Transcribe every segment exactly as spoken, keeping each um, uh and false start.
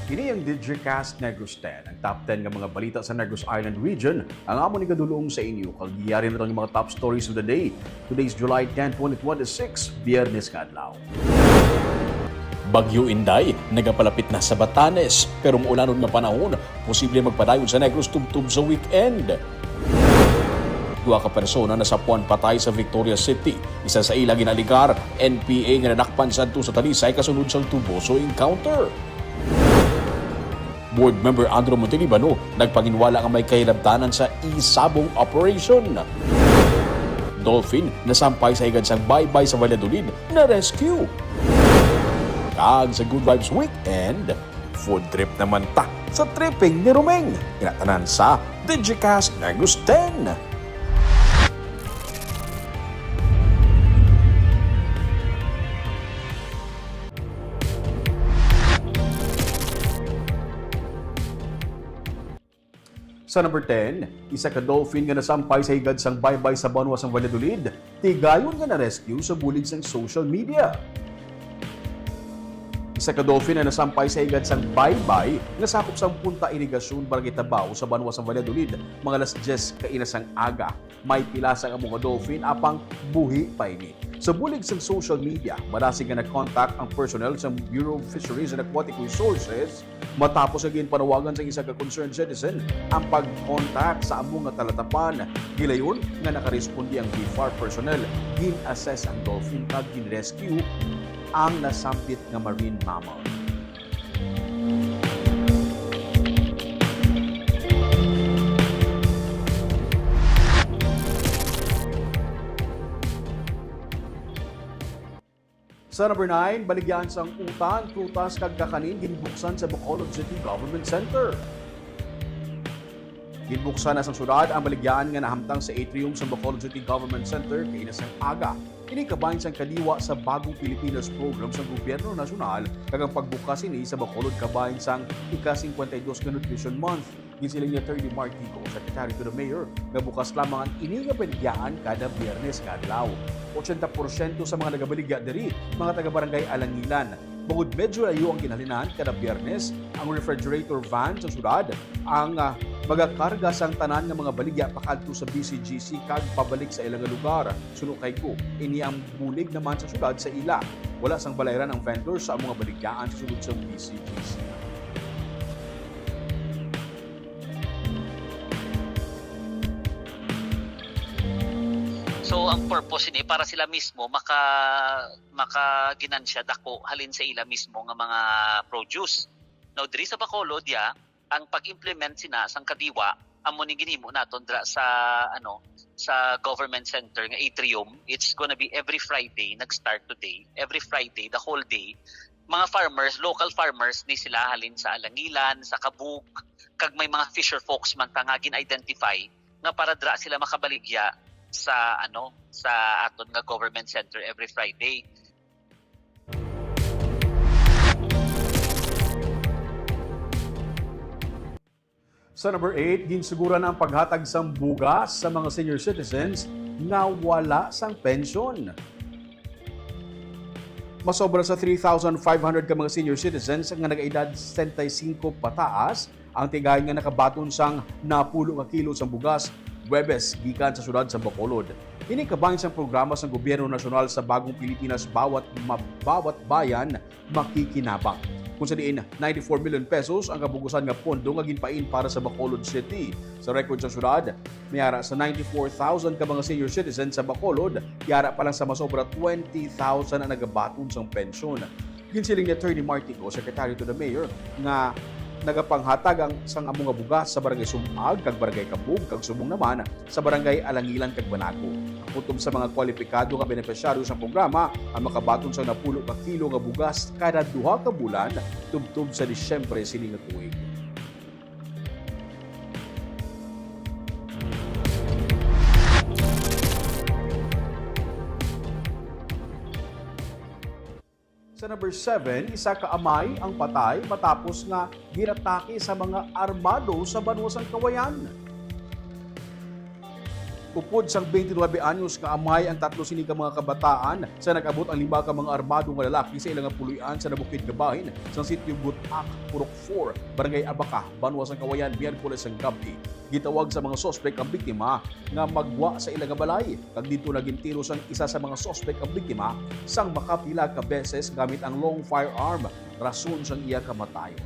Kini ang Digicast Negros ten, ang top ten nga mga balita sa Negros Island Region, ang amon igadulong sa inyo. Kag yari na ang mga top stories of the day. Today's July ten, twenty twenty-six, Biyernes nga adlaw. Bagyo Inday nagapalapit na sa Batanes, pero maulanon nga panahon posible magpadayon sa Negros tubtob sa weekend. Duha ka persona nasapuan patay sa Victoria City. Isa sa ila ginaligar, N P A, nga nadakpan sadto sa Talisay kasunod sang tuboso encounter. Board Member Andrew Montelibano nagpanginwala nga may kahilabtanan sa isabong operation. Dolphin nasampay sa higad sang baybay sa Valladolid, na-rescue. Kag sa Good Vibes Weekend, food trip naman ta sa tripping ni Romeng. Kinatanan sa Digicast Negros ten. Sa number ten, isa ka dolphin nga nasampay sa higad sang baybay sa banwa sang Valladolid, tigayon nga na-rescue sa bulig sang social media. Isa ka dolphin ang nasampay sa higad sang baybay nga sakop sang Punta Irigasyon, Barangay Tabao, sa banwa sang Valladolid, mga alas diyes kaina sang aga. May pila sang amo nga dolphin, apang buhi pa ini. Sa bulig sang social media, madasig nga nag-contact ang personnel sang Bureau of Fisheries and Aquatic Resources matapos nga ginpanawagan sang isa ka concerned citizen ang pag-contact sa amo nga talatapan. Gilayon nga nakaresponde ang BFAR personnel, gin-assess ang dolphin kag gin-rescue ang nasambit nga marine mammal. Sa number nine, baligyaan sang utan, prutas kag kakanin ginbuksan sa Bacolod City Government Center. Ginbuksan na sang syudad ang baligyaan nga nahamtang sa atrium sa Bacolod City Government Center kaina sang aga. Ini kabahin sang kadiwa sa Bagong Pilipinas program sang gobyerno nasyonal, kag ang pagbukas ini sa Bacolod kabahin sang ika-cincuenta y dos nga Nutrition Month. Ginsiling ni Attorney Mark Kiko, Secretary to the Mayor, nga bukas lamang ang ini nga baligyaan kada Biyernes nga adlaw. Ochenta porsyento sa mga nagabaligya diri, mga taga-Barangay Alangilan. Bangod medyo layo ang ginhalinan, kada Biyernes, ang refrigerator van sa syudad ang, ah, magakarga sang tanan nga mga baligya pakadto sa B C G C kag pabalik sa ila nga lugar. Suno kay Kiko, ini ang bulig naman sa syudad sa ila. Wala sang balayran ang vendors sa amo nga baligyaan sa sulod sang B C G C. So, ang purpose ini para sila mismo maka-, makaginansya dako halin sa ila mismo nga mga produce. Now, diri sa Bacolod, ya, ang pag-implement sina sang kadiwa, amo ni ginhimo naton dra sa, ano, sa government center nga atrium. It's gonna be every Friday, nag-start today. Every Friday, the whole day. Mga farmers, local farmers ni sila halin sa Alangilan, sa Cabug, kag may mga fisher folks man ta nga gin-identify nga para dra sila makabaligya sa, ano, sa aton nga government center every Friday. Sa number eight, ginsuguran ang paghatag sang bugas sa mga senior citizens nga wala sang pensyon. Masobra sa three thousand five hundred ka mga senior citizens nga nag-edad sesenta y cinco pataas ang tigayon nga nakabaton sang napulo ka kilo sang bugas Huwebes gikan sa siyudad sa Bacolod. Ini kabahin sang programa sang gobyerno nasyonal sa Bagong Pilipinas, Bawat Ma-, Bawat Bayan Makikinabang, kung sa diin ninety-four million pesos ang kabugusan nga pondo nga ginpain para sa Bacolod City. Sa record sa syudad, may ara sa ninety-four thousand ka mga senior citizens sa Bacolod, yara pa lang sa masobra twenty thousand ang nagabaton sang pensyon. Ginsiling ni Attorney Martico, Secretary to the Mayor, nga nagapanghatag ang sang amo nga bugas sa Barangay Sum-ag kag Barangay Cabug, kag subong naman sa Barangay Alangilan kag Banaco. Ang kutob sa mga kwalipikado nga benepisyaryo sa programa ang makabaton sang napulo ka kilo nga bugas kada duha ka bulan tubtob sa Disyembre sini nga tuig. Sa number seven, isa ka amay ang patay matapos nga ginatake sa mga armado sa banwa sang Cauayan. Upod sang twenty-nine anyos nga amay ang tatlo sini ka mga kabataan sa nag-abot ang lima ka mga armado nga lalaki sa ila nga puloy-an sa nabukid nga bahin sa Sitio Gutak, Purok four, Barangay Abaca, Banwa sang Kawayan, Miyerkules sang gab-i. Gitawag sa mga suspek ang biktima nga maggwa sa ila nga balay, kag didto nagintiro sang isa sa mga suspek ang biktima sang makapila ka beses gamit ang long firearm, rason sang iya kamatayon.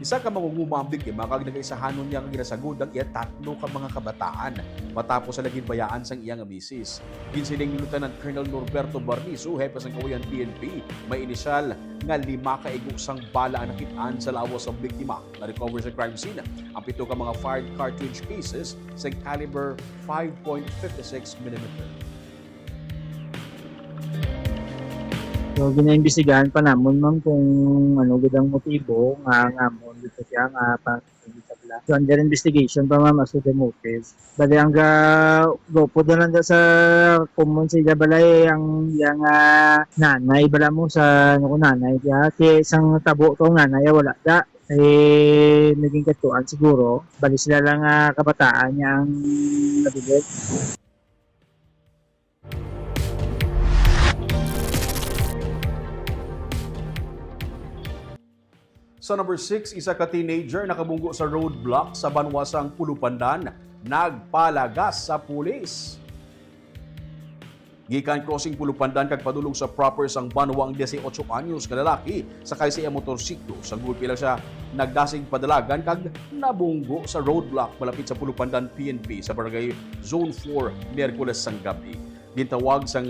Isa ka mangunguma ang biktima kag nagaisahanon niya nga ginasagod ang iya tatlo ka mga kabataan matapos sa naging bayaan sang iya nga misis. Ginsiling ni Lieutenant Colonel Norberto Barnizo, hepe sang Kawayan P N P, may inisyal nga lima ka igo sang bala ang nakit-an sa lawas sang biktima. Na-recover sa crime scene ang pito ka mga fired cartridge cases sa caliber five point five six millimeter. So, ginaimbestigahan pa namon, ma'am, kung ano gid ang motibo nga, nga mo dito siya nga pa. So, under investigation pa, ma'am, as to the motive. Bali, ang ga-, gaupod na lang da sa common sa ila balay, ang yang, ah, nanay, bala mo sa, ano ko, nanay, diya. Kaya isang tabo to ang nanay, ah, wala da. Eh, naging katuan siguro. Bali, sila lang, ah, kabataan niya ang nabilib. Sa number six, isa ka teenager nakabunggo sa roadblock sa banwa sang Pulupandan, nagpalagas sa pulis. Gikan crossing Pulupandan kag padulong sa proper sang banwa ang dieciocho anyos nga lalaki sakay sa iya motorsiklo. Sa gulpi lang siya nagdasig padalagan kag nabunggo sa roadblock malapit sa Pulupandan P N P sa Barangay Zone four, Miyerkules sang gab-i. Gintawag sang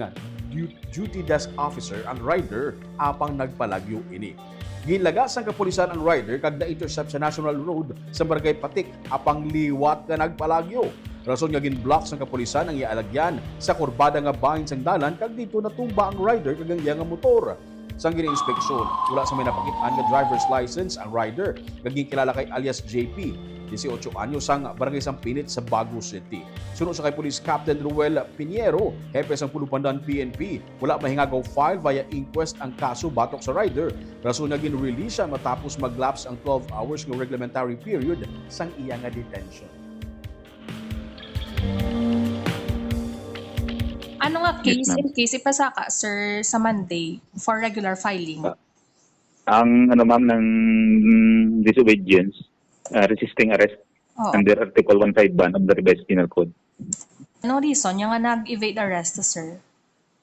du-, duty desk officer ang rider apang nagpalagyo ini. Ginlaga sang kapulisan ang rider kag na-intercept sa National Road sa Barangay Patik apang liwat nga nagpalagyo. Rason nga gin-block sang kapulisan ang iya alagyan sa kurbada nga bahin sang dalan kag didto natumba ang rider kag ang iya nga motor. Sang gina-inspeksyon, wala sa may napakit-an nga driver's license ang rider nga ginkilala kay alias J P, dieciocho anyos, sang Barangay Sampinit sa Bago City. Suno sa kay Police Captain Ruel Piñero, hepe sang Pulupandan P N P, wala mahingagaw file via inquest ang kaso batok sa rider, rason nga gin-release siya matapos mag-lapse ang twelve hours nga reglementary period sang iya nga detention. Ano nga case, ma'am, in case ipasaka, sir, sa Monday for regular filing? Ah, ang ano, ma'am, ng disobedience, ah, resisting arrest Oo. under Article one five one of the Revised Penal Code. Anong reason niya nga nag-evade arrest, sir?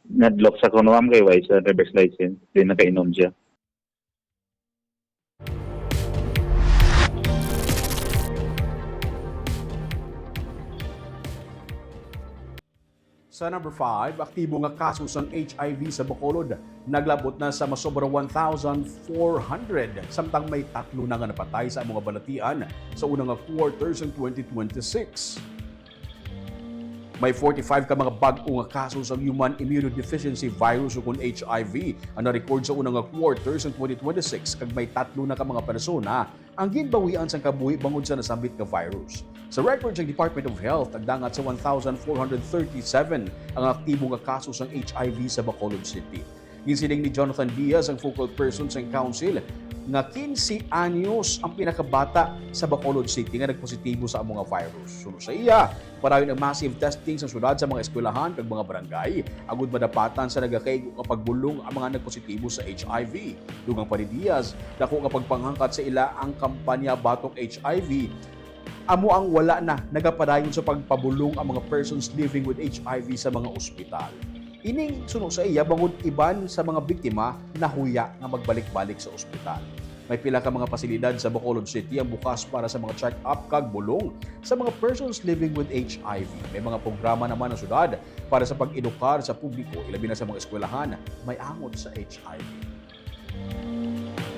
Nadlok sa kuno, ma'am, kay wala sa driver's license. Then nakainom siya. Sa number five, aktibo nga kaso sang H I V sa Bacolod naglabot na sa masobra one thousand four hundred, samtang may tatlo na nga napatay sa among balatian sa una nga quarter sang twenty twenty-six. May forty-five ka mga bag-o nga kaso sang human immunodeficiency virus ukon H I V ang na-record sa una nga quarter sang twenty twenty-six, kag may tatlo na ka mga persona ang ginbawian sang kabuhi bangod sa nasambit nga virus. Sa record sang Department of Health, nagdangat sa one thousand four hundred thirty-seven ang aktibo nga kaso sang H I V sa Bacolod City. Ginsiling ni Jonathan Diaz, ang focal person sang Council, nga quince anyos ang pinakabata sa Bacolod City nga nagpositibo sa amo nga virus. Suno sa iya, padayon ang massive testing sa syudad sa mga eskwelahan kag mga barangay, agud madapatan sa nagakaigo nga pagbulong ang mga nagpositibo sa H I V. Dugang pa ni Diaz, dako nga pagpanghangkat sa ila ang kampanya batok H I V, amo ang wala na nagapadayon sa pagpabulong ang mga persons living with H I V sa mga ospital. Ining suno sa iya, bangod iban sa mga biktima nahuya nga magbalik-balik sa ospital. May pila ka mga pasilidad sa Bacolod City ang bukas para sa mga check-up kag bulong sa mga persons living with H I V. May mga programa naman ang syudad para sa pag-edukar sa publiko, ilabi na sa mga eskwelahan may angot sa H I V.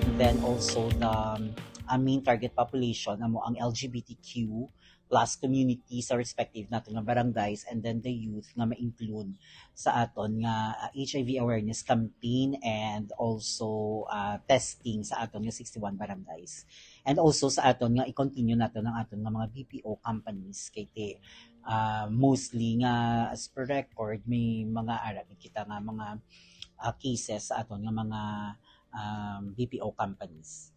And then also the, um, ang main target population amo ang L G B T Q plus community sa respective nato nga barangays, and then the youth nga ma-include sa aton nga, uh, H I V awareness campaign and also, uh, testing sa aton nga sixty-one barangays. And also sa aton nga i-continue nato ang aton nga mga B P O companies kay ti, uh, mostly nga as per record may mga ara gid kita nga mga, uh, cases sa aton nga mga, um, B P O companies.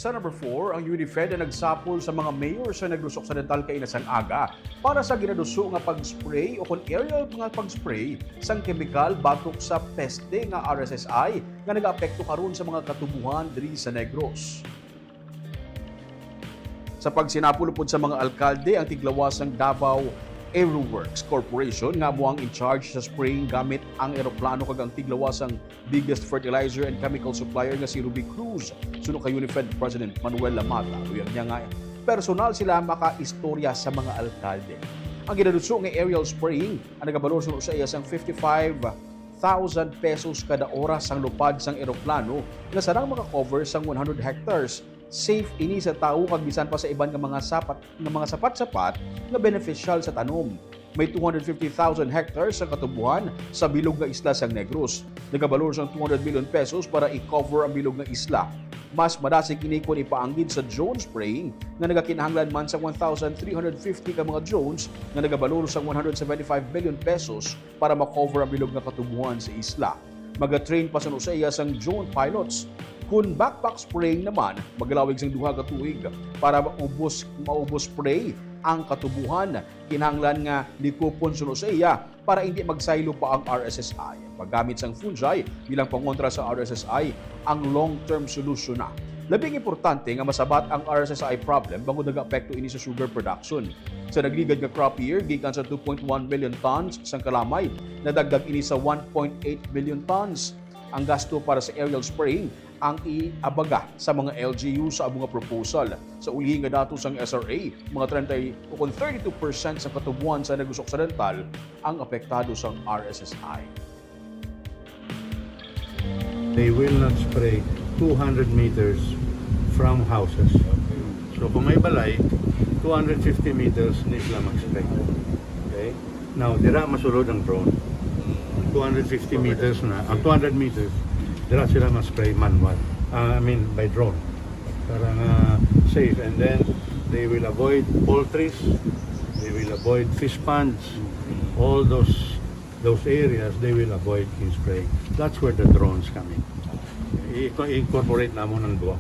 Sa number four, ang UNIFED ang nagsapol sa mga mayor sa Negros Occidental kaina sang aga para sa ginaduso nga pag-spray o kon aerial nga pag-spray sang kemikal batok sa peste nga R S S I nga nagaapekto karon sa mga katubohan diri sa Negros. Sa pagsinapol upod sa mga alkalde, ang tiglawas sang Davao Aeroworks Corporation nga amo ang in charge sa spraying gamit ang eroplano kag ang tiglawas sang biggest fertilizer and chemical supplier nga si Ruby Cruz, suno kay UNIFED President Manuel Lamata. Uyab niya nga personal sila makaistorya sa mga alkalde. Ang ginaduso nga aerial spraying ang nagabalor suno sa iya sang fifty-five thousand pesos kada oras sang lupad sang eroplano nga sarang maka-cover sang one hundred hectares. Safe ini sa tawo kag bisan pa sa iban nga mga sapat, nga mga sapat-sapat nga benepisyal sa tanom. May two hundred fifty thousand hectares ang katubuhan sa bilog nga isla sang Negros. Nagabalor sang two hundred million pesos para i-cover ang bilog nga isla. Mas madasig ini kon ipaanggid sa drone spraying nga nagakinahanglan man sa one thousand three hundred fifty ka mga drones nga nagabalor sang one hundred seventy-five million pesos para ma-cover ang bilog nga katubuhan sa isla. Maga-train pa suno sa iya sang drone pilots. Kon backpack spraying naman, magalawig sang duha ka tuig para maubos, maubos spray ang katubuhan. Kinahanglan nga likupon suno sa iya para hindi magsaylo pa ang R S S I. Ang paggamit sang fungi bilang pangontra sa R S S I ang long-term solution na. Labing importante nga masabat ang R S S I problem bangod nagaapekto ini sa sugar production. Sa nagligad nga crop year, gikan sa two point one million tons sang kalamay, nadagdag ini sa one point eight million tons. Ang gasto para sa aerial spraying ang iabaga sa mga L G U sa amo nga proposal. Sa ulihi nga datos sang S R A, mga treinta ukon thirty-two percent sa katubuan sa Negros Occidental ang apektado sang R S S I. They will not spray two hundred meters from houses. So kung may balay, two hundred fifty meters ni sila mag-spray. Okay? Now, dira masulod ang drone. Two hundred fifty meters na, ah, two hundred meters, dira sila ma-spray manual. Ah, I mean, by drone. Para nga safe. And then, they will avoid poultries, they will avoid fish ponds, all those those areas, they will avoid in spray. That's where the drones come in. I-, incorporate namon ang duha.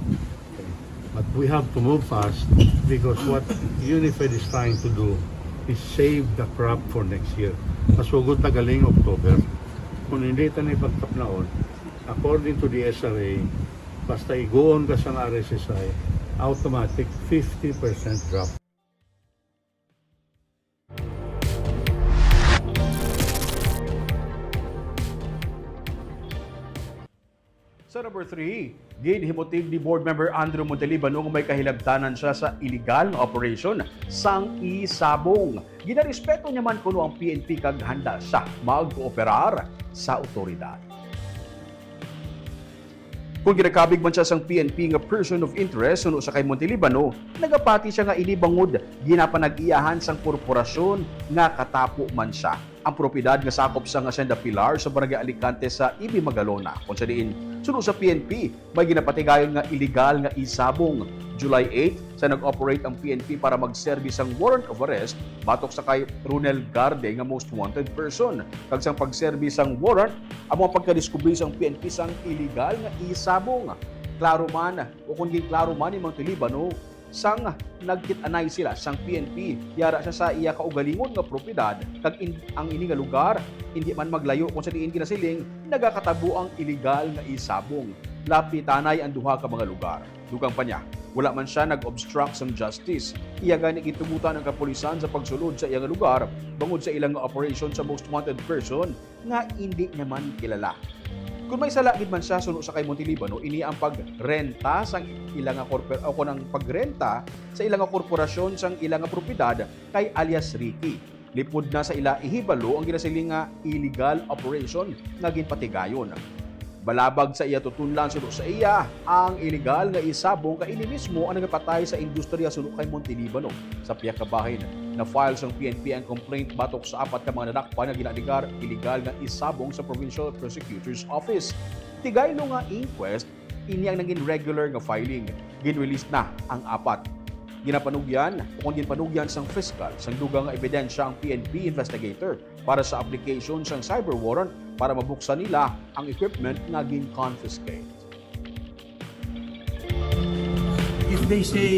But we have to move fast because what UNIFED is trying to do is save the crop for next year. Masugod ta galing October. Kung hindi ta ni pagkaplaon, according to the S R A, basta iguon ka sa R S S I, automatic fifty percent drop. Sa number three, ginhimutig ni Board Member Andrew Montelibano nga may kahilabtanan siya sa iligal nga operasyon sang isabong. Ginarespeto niya man kuno ang P N P kag handa siya magkooperar sa awtoridad. Kung ginakabig man siya sang P N P nga person of interest suno sa kay Montelibano, nagapati siya nga ini bangod ginapanag-iyahan sang korporasyon nga katapo man siya. Ang propiedad nga sakop sang Hacienda Pilar sa Barangay Alicante sa Ibi Magalona, kung sa diin, suno sa P N P, may ginapatigayon nga iligal nga isabong. July eight, sa nag-operate ang P N P para magserbi sang warrant of arrest batok sa kay Ronel Garde nga most wanted person. Kag sang pagserbi sang warrant, amo ang pagkadiskubre sang P N P sang iligal nga isabong. Klaro man, o kon ginklaro man ni Montelibano, sang nagkit-anay sila sang P N P, yara siya sa iya kaugalingon nga propiedad, kag in, ang ini nga lugar indi man maglayo kon sa diin ginasiling nagakatabo ang iligal nga isabong. Lapitanay ang duha ka mga lugar. Dugang pa niya, wala man siya nag-obstruct sang justice. Iya gani gintugutan ang kapulisan sa pagsulod sa iya nga lugar bangod sa ila nga operation sa most wanted person nga indi niya man kilala. Kung may sala gid man siya suno sa kay Montelibano, ini ang pagrenta sang ila nga korpor-, o kon ang pagrenta sa ila nga korporasyon sang ila nga propiedad kay alias Ricky. Lipod na sa ila ihibalo ang ginasiling nga illegal operation nga ginpatigayon. Balabag sa iya tutunlan suno sa iya ang illegal nga isabong kay ini mismo ang nagapatay sa industriya suno kay Montelibano. Sa pihak ka bahin, na-file sang P N P ang complaint batok sa apat ka mga nadakpan nga ginaalegar illegal nga isabong sa Provincial Prosecutor's Office. Tigaylo nga inquest, ini ang nangin regular nga filing. Gin-release na ang apat. Ginapanugyan o kon ginpanugyan sang fiscal sang dugang nga ebidensya ang P N P investigator para sa application sang cyber warrant para mabuksan nila ang equipment nga gin-confiscate. They say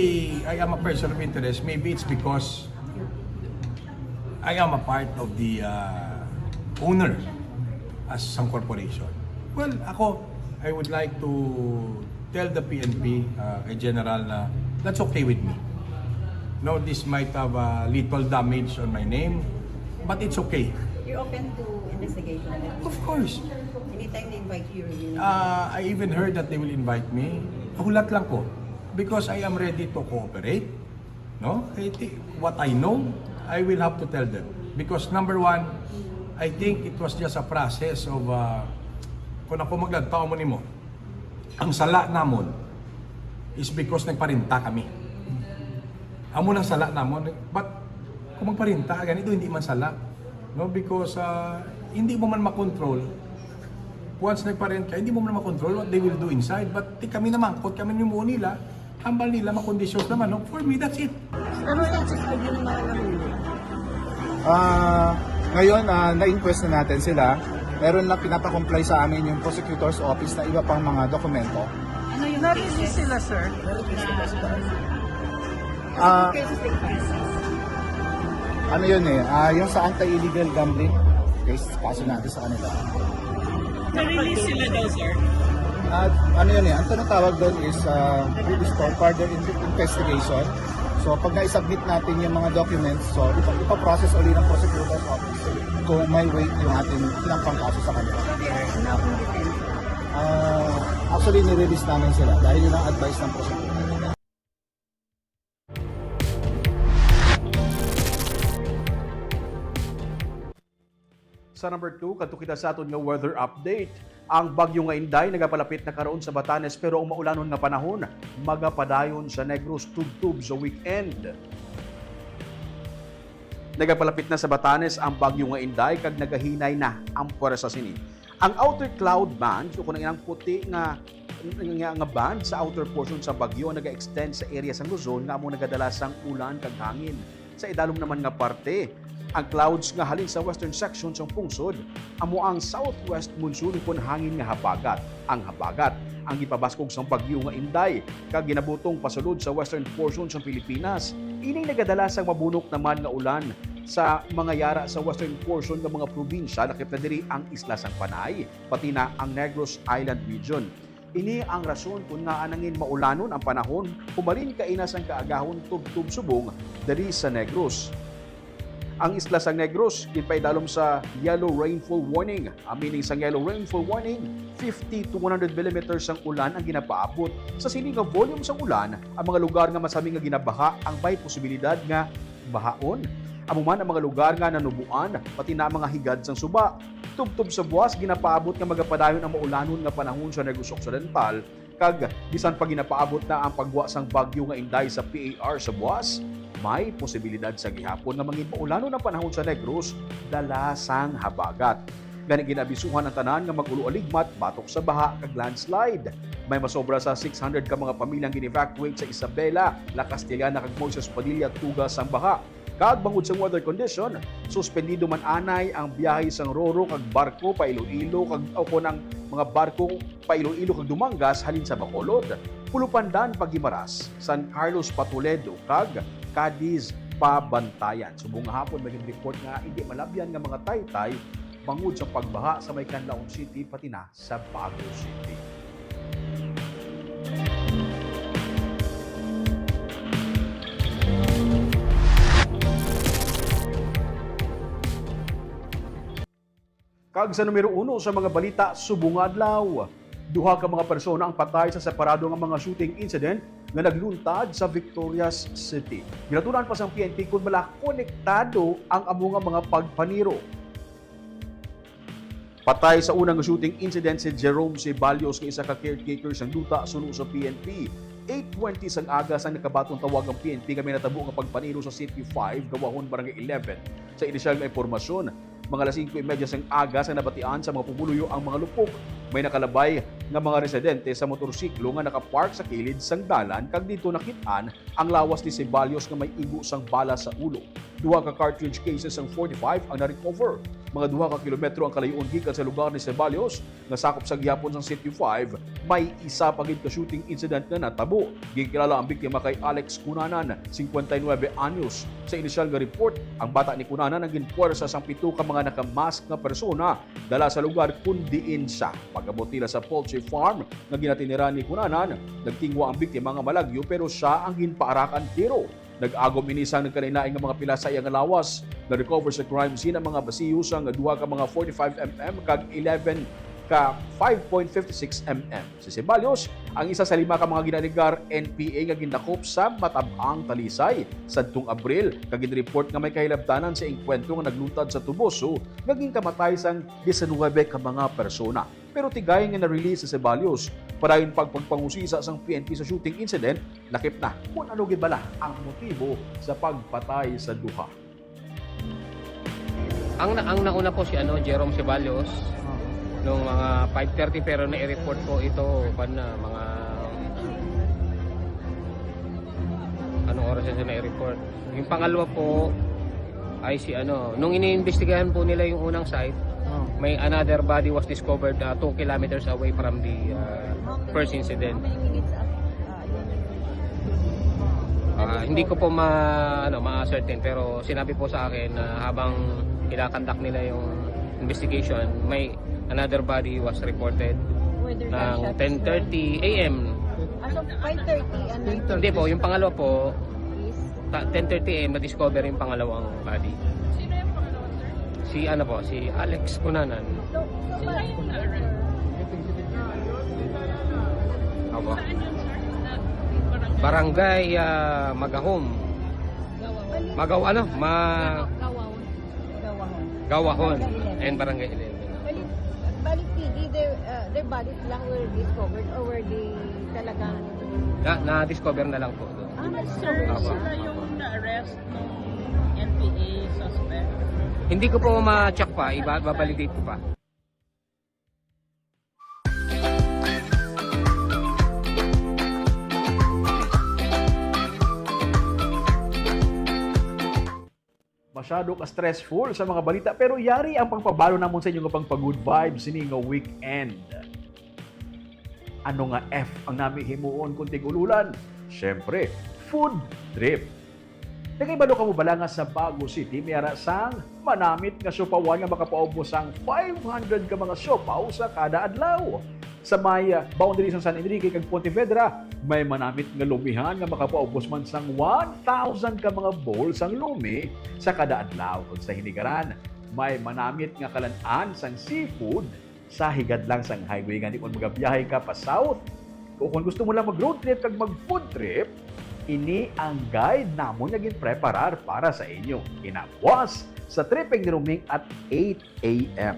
I am a person of interest. Maybe it's because I am a part of the uh, owner as some corporation. Well, ako, I would like to tell the P N P, uh, kay General, na that's okay with me. No, this might have a little damage on my name, but it's okay. You're open to investigation? Of course. Anytime they invite you, you Uh, I even heard that they will invite me. Nahulat lang ko because I am ready to cooperate. No? I thi- what I know, I will have to tell them. Because number one, I think it was just a process of, uh, kung ako maglantaw mo nimo, ang sala namon is because nagparinta kami. Amo nang sala namon. But kung magparinta ka ganito, hindi man sala. No? Because uh, hindi mo man makontrol. Once nagparent ka, hindi mo man makontrol what they will do inside. But ti kami naman, kung kami nimuo nila, hambal nila, makondisyon naman. No? For me, that's it. Ano yung suspend yung mga nangyayari? Ah, ngayon, ah, na-inquest na natin sila. Meron na pinapakomply sa amin yung prosecutor's office na iba pang mga dokumento. Ano yung Na-release sila, sir. Ah, cases they file? Ano yun eh? Ah, yung sa anti-illegal gambling case, paso natin sa kanila. Na-release sila daw, sir. At ano yun eh? Ang tinatawag doon is uh, further in- investigation. So pag na-submit natin yung mga documents, so ipa- ipaprocess ulit ng prosecutor's office kung may weight yung ating pinapangkaso sa kanila. So they are now in detention. Ah, actually, nirelease namin sila dahil yun ang advice ng prosecutor. Sa number two, kadto kita sa aton nga weather update. Ang bagyo nga Inday nagapalapit na karon sa Batanes, pero ang maulanon nga panahon magapadayon sa Negros tubtob sa weekend. Nagapalapit na sa Batanes ang bagyo nga Inday kag nagahinay na ang pwersa sini. Ang outer cloud band, o kung ang puti nga, nga, nga band sa outer portion sa bagyo, naga-extend sa area sang Luzon nga amo nagadala sang ulan kag hangin. Sa idalom naman nga parte, ang clouds nga halin sa western section sang pungsod amo ang southwest monsoon kon hangin nga habagat. Ang habagat ang gipabaskog sang bagyo nga Inday kag ginabutong pasulod sa western portion sang Pilipinas. Ini nagadala sang mabunok naman nga ulan sa mga yara sa western portion nga mga probinsya, lakip na diri ang isla sang Panay, pati na ang Negros Island region. Ini ang rason kon ngaa nangin maulanon ang panahon, humalin kaina sang kaagahon tubtob subong diri sa Negros. Ang isla sang Negros ginpaidalom sa yellow rainfall warning. Ang meaning sang yellow rainfall warning, fifty to one hundred millimeters sang ulan ang ginapaabot. Sa sini nga volume sang ulan, ang mga lugar nga masami nga ginabaha ang may posibilidad nga bahaon. Amo man ang mga lugar nga nanuboan, pati na ang mga higad sang suba. Tubtob sa buwas, ginapaabot nga magapadayon ang maulanon nga panahon sa Negros Occidental, kag bisan pa ginapaabot na ang paggwa sang bagyo nga Inday sa P A R sa buwas, may posibilidad sa gihapon nga mangin maulanon ang panahon sa Negros dala sang habagat. Gani, ginaabisuhan ang tanan nga mag-ulo-aligmat batok sa baha kag landslide. May masobra sa six hundred ka mga pamilyang gin-evacuate sa Isabela, La Castellana kag Moises Padilla tuga sang baha. Kag bangod sa weather condition, suspendido man anay ang biyahe sang roro kag barko pa Iloilo kag, o kon ang mga barko pa Iloilo kag Dumangas halin sa Bacolod, Pulupandan pa Guimaras, San Carlos pa Toledo kag Cadiz pa Bantayan. Subong nga hapon may report nga hindi malabyan nga mga taytay bangod sa pagbaha sa may Canlaon City pati na sa Baguio City. Kag sa numero uno sa mga balita subong nga adlaw, duha ka mga persona ang patay sa separado nga mga shooting incident nga nagluntad sa Victorias City. Ginatunan pa sang P N P kon bala konektado ang amo nga mga pagpaniro. Patay sa unang shooting incident si Jerome Ceballos nga isa ka caretaker sang duta suno sa P N P. Eight twenty sang aga sang nakabaton tawag ang P N P nga may natabo nga pagpaniro sa City five, Gawahon, Barangay eleven. Sa inisyal nga impormasyon, mga alas singko y media sang aga sa nabatian sa mga pumuluyo ang mga lupok. May nakalabay nga mga residente sa motorsiklo nga nakapark sa kilid sang dalan kag didto nakit-an ang lawas ni Ceballos nga may igo sang bala sa ulo. Duha ka cartridge cases sang forty-five ang na-recover. mga duha ka kilometro ang kalayo-on gikan sa lugar ni Ceballos, nga sakop sa gihapon sang Sitio five, may isa pa gid ka shooting incident nga natabo. Ginkilala ang biktima kay Alex Cunanan, singkwenta y nuebe anyos. Sa inisyal nga report, ang bata ni Cunanan ang ginpuwersa sang pito ka mga naka-mask nga persona dala sa lugar kon diin siya. Pag-abot nila sa poultry farm nga ginatiniran ni Cunanan, nagtinguha ang biktima nga malagyo, pero siya ang ginpaarakan tiro. Nag-agom ini sang nagkalain-lain nga mga pilas sa iya nga lawas. Na-recover sa crime scene ang mga basiyo sang duha ka mga forty-five M M kag eleven ka five point five six M M. Si Ceballos ang isa sa lima ka mga ginalegar N P A nga gindakop sa matab-ang talisay sadtong Abril, kag ginreport nga may kahilabtanan sa engkwentro nga nagluntad sa Toboso nga ginkamatay sang diecinuebe ka mga persona. Pero tigay nga na-release si Ceballos, padayon pag pagpangusisa sang P N P sa shooting incident, lakip na kon ano gid bala ang motibo sa pagpatay sa duha. Ang na-, ang nauna po si, ano, Jerome Ceballos, nung mga five thirty, pero nai-report po ito, kwan na, mga, anong oras na nai-report? Yung pangalawa po ay si, ano, nung iniimbestigahan po nila yung unang site, Oh. may another body was discovered, uh, two kilometers away from the, uh, first incident. How many minutes after? Ah, yun. Ah, hindi ko po ma-, ano, ma-ascertain, pero sinabi po sa akin na habang kinakandak nila yung investigation, may another body was reported Were there ng gunshots ten thirty A M. Ah, so five thirty and Hindi po, yung pangalawa po, is ta-, ten thirty A M na-discover yung pangalawang body. Sino yung pangalawa, sir? Si, ano po, si Alex Cunanan. So, so, Sino yung na-arrest? Opo. Saan yun, sir? Sa barangay? Barangay, ah, Magahom. Bali- Magaw-, ano? Ma- Gawahon. Gawahon. Gawahon. Barangay eleven. And Barangay eleven. Bali, bali, T D, their, uh, their bodies lang were discovered or were they talagang Na, na-discover na lang po doon. Ah, Sir, Opo. Sila yung na-arrest ng N P A suspect? Hindi ko po ma-check pa, iba, babalidate ko pa. Masyado ka stressful sa mga balita, pero yari ang pagpabalo namon sa inyo nga pang pa-good vibes sini nga weekend. Ano nga F ang nami himuon kung tig-ululan? Siyempre, food trip. Nakahibalo kamo bala nga sa Bago City may ara sang manamit nga siopawan nga makapaubos sang five hundred ka mga siopaw sa kada adlaw? Sa may, ah, boundary sang San Enrique kag Pontevedra, may manamit nga lumihan nga makapaubos man sang one thousand ka mga bowl sang lumi sa kada adlaw. Kag sa Hinigaran, may manamit nga kalan-an sang seafood sa higad lang sang highway. Gani, kung magabiyahe ka pa south, o kung gusto mo lang mag-road trip kag mag-food trip, ini ang guide namon nga ginpreparar para sa inyo. Kinabuas sa tripping ni Roming at eight A M.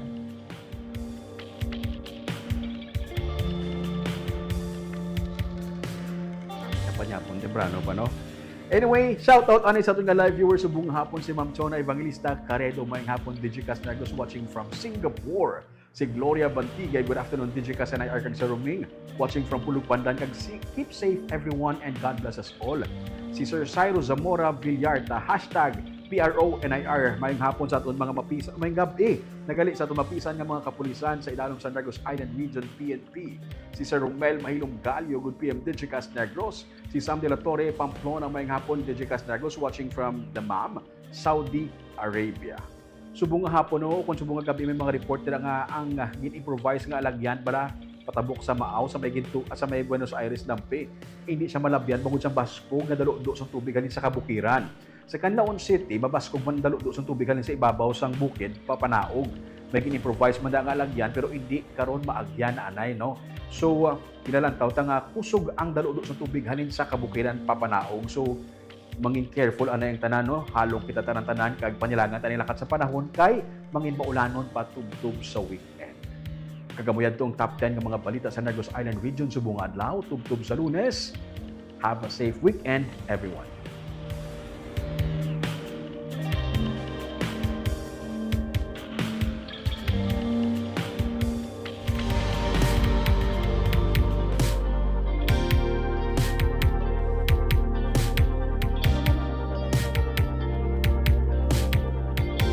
Kapanyapon, temprano pa, no? Anyway, shout out ani sa aton nga live viewers, subong nga hapon si Ma'am Chona Evangelista Caredo, maayong hapon, Digicast Negros, watching from Singapore. Si Gloria Bantigay, good afternoon, Digicast N I R kag Sir Roming, watching from Pulog Pandan, kag si, keep safe everyone and God bless us all. Si Sir Cyrus Zamora Villarta, hashtag P R O N I R, maayong hapon sa aton mga mapis-, maayong gab-i, nagali sa aton mapisan nga mga kapulisan sa ilalom sa Negros Island Region P N P. Si Sir Romel Mahilom Gallo, good P M Digicast Negros. Si Sam de la Torre, Pamplona, maayong hapon, Digicast Negros, watching from Dammam, Saudi Arabia. Subong nga hapon, no, kung subong nga gab-i, may mga report dira nga ang, ah, gin-improvise nga alagyan bala patabok sa Maao, sa may gintu-, sa may Buenos Aires, Lampi. Hindi siya malabyan bangod sa baskog nga daludo sang tubig halin sa kabukiran. Sa Canlaon City, mabaskog man daludo sang tubig halin sa ibabaw sang bukid papanaog. May gin-improvise man da nga alagyan, pero hindi karon maagyan na anay, no? So, ah, kinalantaw ta nga kusog ang daludo sang tubig halin sa kabukiran papanaog. So, mangin careful anay ang tanan, no? Halong kita tanan-tanan kag panilangan ta ni lakat sa panahon kay mangin maulanon pa tubtob sa weekend. Kag amo yadto ang top ten nga mga balita sa Negros Island Region subong nga adlaw, tubtob sa Lunes. Have a safe weekend, everyone.